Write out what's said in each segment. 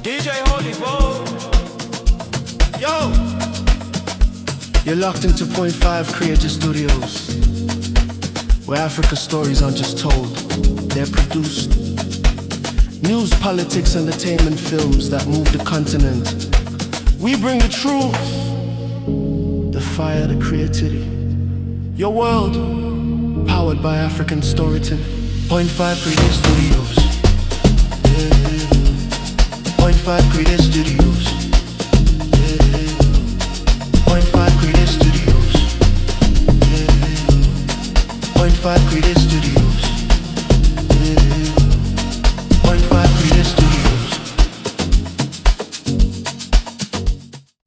DJ Holy Bo. Yo! You're locked into Point 5 Creative Studios, where Africa stories aren't just told, they're produced. News, politics, entertainment films that move the continent. We bring the truth, the fire, the creativity. Your world, powered by African storytelling. Point 5 Creative Studios. Yeah. Point 5 Creative Studios. Yeah. Point 5 Creative Studios. Yeah. Point 5 Creative Studios. Yeah. Point 5 Creative Studios.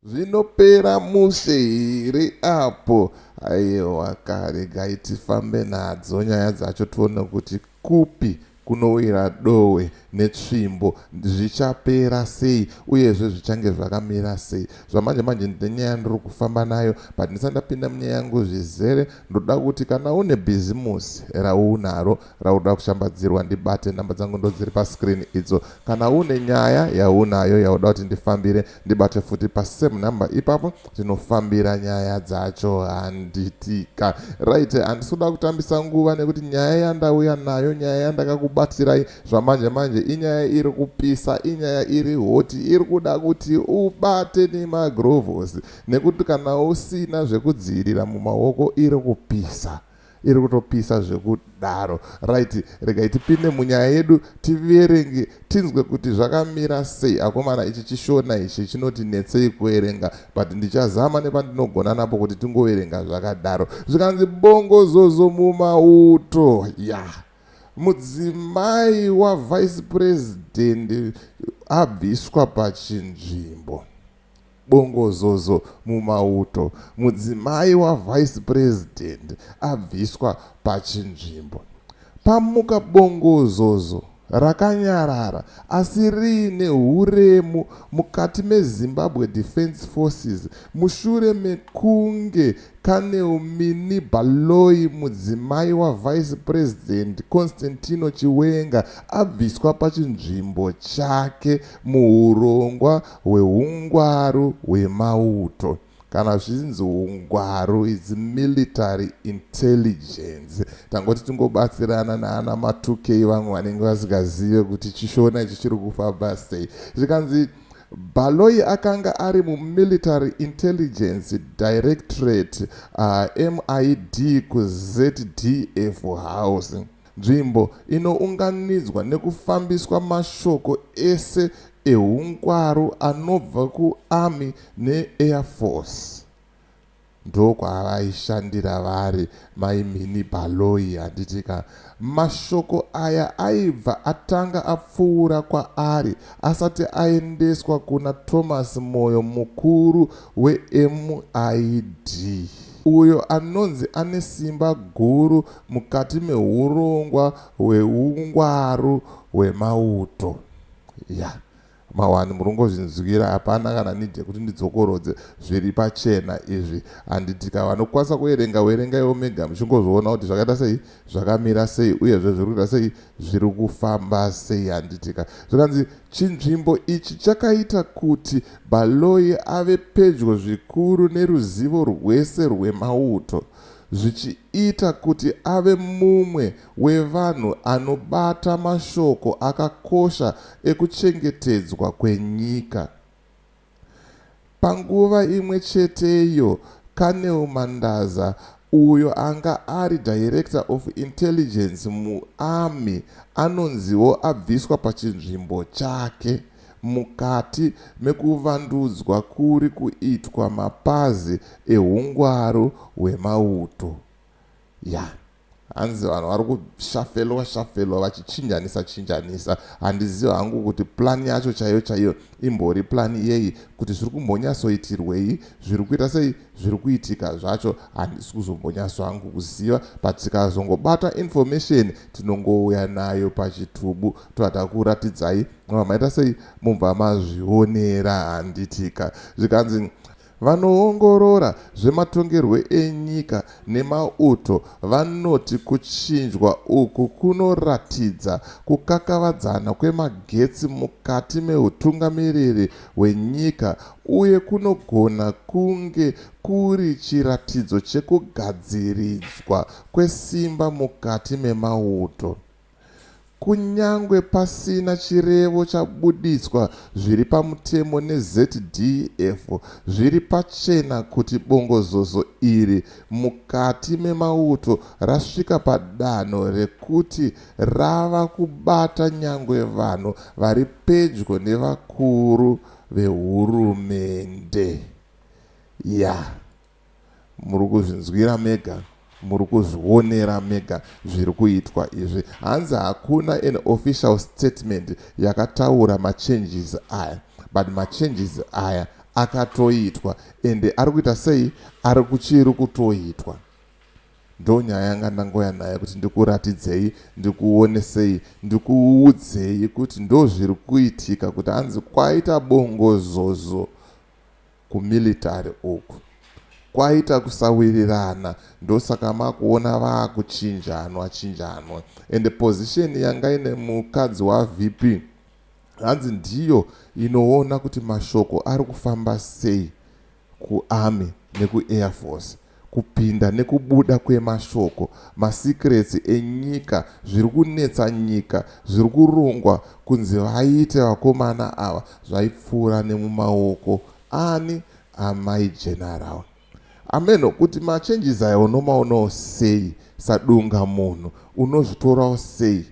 Zvinopera mushe here apo? Aiwa karegai tifambe nadzo nyaya dzacho tione kuti kupi kunowira dohwe netsvimbo zvichapera sei uyezve zvichange zvakamira sei. Zvamanje manje ndine nyaya yandiri kufamba nayo but ndisati ndapinda munyaya yangu zvizere ndoda kuti kana une bhizimusi raunaro rauda kushambadzirwa ndibate namba dzangu ndodziri pascreen idzo. Kana une nyaya yaunayo yauda kuti ndifambire ndibate futi pasame number ipapo tinofambira nyaya dzacho handitika. Right, handisi kuda kutambisa nguva nekuti nyaya yandauya nayo nyaya yandakakubatirai zvamanje manje inyaya iri kupisa inyaya iri hoti iri kuda kuti ubate nemagrovosi nekuti kana usina zvekudzivirira mumaoko iri kupisa iri kutopisa zvekudaro. Right, regai tipinde munyaya yedu tiverenge tinzwe kuti zvakamira sei. Akomana, ichi chishona ichi chinoti netsei kuverenga, but ndichazama nepandinogona napo kuti tingoverenga zvakadaro. Zvikanzi bongozozo mumauto ya yeah. Mudzimai waVice President abviswa pachinzvimbo. Bongozozo mumauto. Mudzimai waVice President abviswa pachinzvimbo. Pamuka bongozozo rakanyarara asi riine huremu mukati meZimbabwe Defence Forces mushure mekunge Colonel Minnie Baloyi mudzimai waVice President Constantino Chiwenga abviswa pachinzvimbo chake muhurongwa hwehungwaru hwemauto. Kana zvichinzi hungwaru it's military intelligence. Tangoti tingobatsirana naana ma2K vamwe vanenge vasingazive kuti chishona ichi chiri kufamba sei. Zvikanzi Baloyi akanga ari muMilitary Intelligence Directorate, MID, kuZDF House, nzvimbo inounganidzwa nekufambiswa mashoko ese ehungwaru anobva kuArmy neAir Force. Ndokwavaishandira vari mai Minnie Baloyi handiti ka. Mashoko aya aibva atanga apfuura kwaari asati aendeswa kuna Thomas Moyo mukuru weMID uyo anonzi ane simba guru mukati mehurongwa hweungwaru hwemauto. Yeah. Mawani murungozvinzwira hapana kana need yekuti ndidzokorodze zviri pachena izvi handitika vanokwanisa kuverenga verengaiwo mega muchingozviona kuti zvakaita sei zvakamira sei uyezve zviri kuita sei zviri kufamba sei handitika zvikanzi chinzvimbo ichi chakaita kuti Baloyi ave pedyo zvikuru neruzivo rwese rwemauto zvichiita kuti ave mumwe wevanhu anobata mashoko akakosha ekuchengetedzwa kwenyika. Panguva imwe cheteyo, Colonel Mandaza, uyo anga ari Director of Intelligence muArmy, anonziwo abviswa pachinzvimbo chake mukati mekuvandudzwa kuri kuitwa mapazi ehungwaru hwemauto. Ya. Hanzi vanhu vari kushafelwa shafelwa vachichinjanisa chinjanisa. Handizivi hangu kuti plan yacho chaiyo chaiyo imbori plan yei, kuti zviri kumbonyatsoitirwei, zviri kuita sei, zviri kuitika zvacho handisi kuzombonyatso hangu kuziva, but tikazongobata information tinongouya nayo pachitubu tobva takuratidzai mobva maita sei, mobva mazvionera handitika. Zvikanzi. Vanoongorora zvematongerwo enyika nemauto vanoti kuchinjwa uku kunoratidza kukakavadzana kwemagetsi mukati mehutungamiriri hwenyika uye kunogona kunge kuri chiratidzo chekugadziridzwa kwesimba mukati memauto. Kunyangwe pasina chirevo chabuditswa zviri pamutemo neZDF, zviri pachena kuti bongozozo iri mukati memauto rasvika padanho rekuti rava kubata nyangwe vanhu vari pedyo nevakuru vehurumende. Ya, muri kuzvinzwira mega, muri kuzvionera mega zviri kuitwa izvi. Hanzi hakuna an official statement yakataura machanges aya, but machanges aya akatoitwa, ende ari kuita sei, ari kuchiri kutoitwa. Ndo nyaya yanga ndangoya nayo kuti ndikuratidzei, ndikuonesei, ndikuudzei kuti ndo zviri kuitika, kuti hanzi kwaita bongozozo kumilitary uku, kwaita kusawirirana, ndosaka makuona vaakuchinjanwa chinjanwa. And position yanga ine mukadzi waVP hanzi ndiyo inoona kuti mashoko ari kufamba sei kuarmy nekuair force, kupinda nekubuda kwemashoko, masecrets enyika, zviri kunetsa nyika, zviri kurongwa kunzi vaite vakomana ava, zvaipfuura nemumaoko ani? Amai General. Ameno kuti machanges aya unomaonawo sei sadunga munhu, unozvitorawo sei?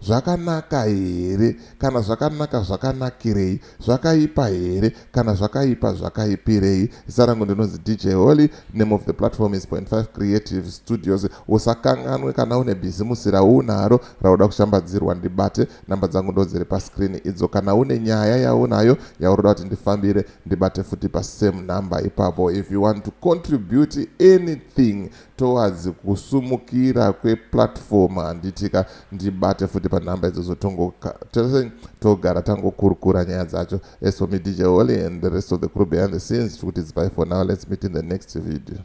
Zvakanaka here? Kana zvakanaka, zvakanakirei? Zvakaipa here? Kana zvakaipa, zvakaipirei? Zita rangu ndinonzi DJ Holly. Name of the platform is Point 5 Creative Studios. Usakanganwe, kana une bhizimusi raunaro rauda kushambadzirwa, ndibate. Namba dzangu ndo dziri pascreen idzo. Kana une nyaya yaunayo yauroda kuti ndifambire, ndibate futi pasame number ipapo. If you want to contribute anything towards kusumukira kweplatform, handitika, ndibate futi panhamba idzodzo, togara tangokurukura nyaya dzacho. As for me, DJ Holly, and the rest of the crew behind the scenes, tikuti bye for now. Let's meet in the next video.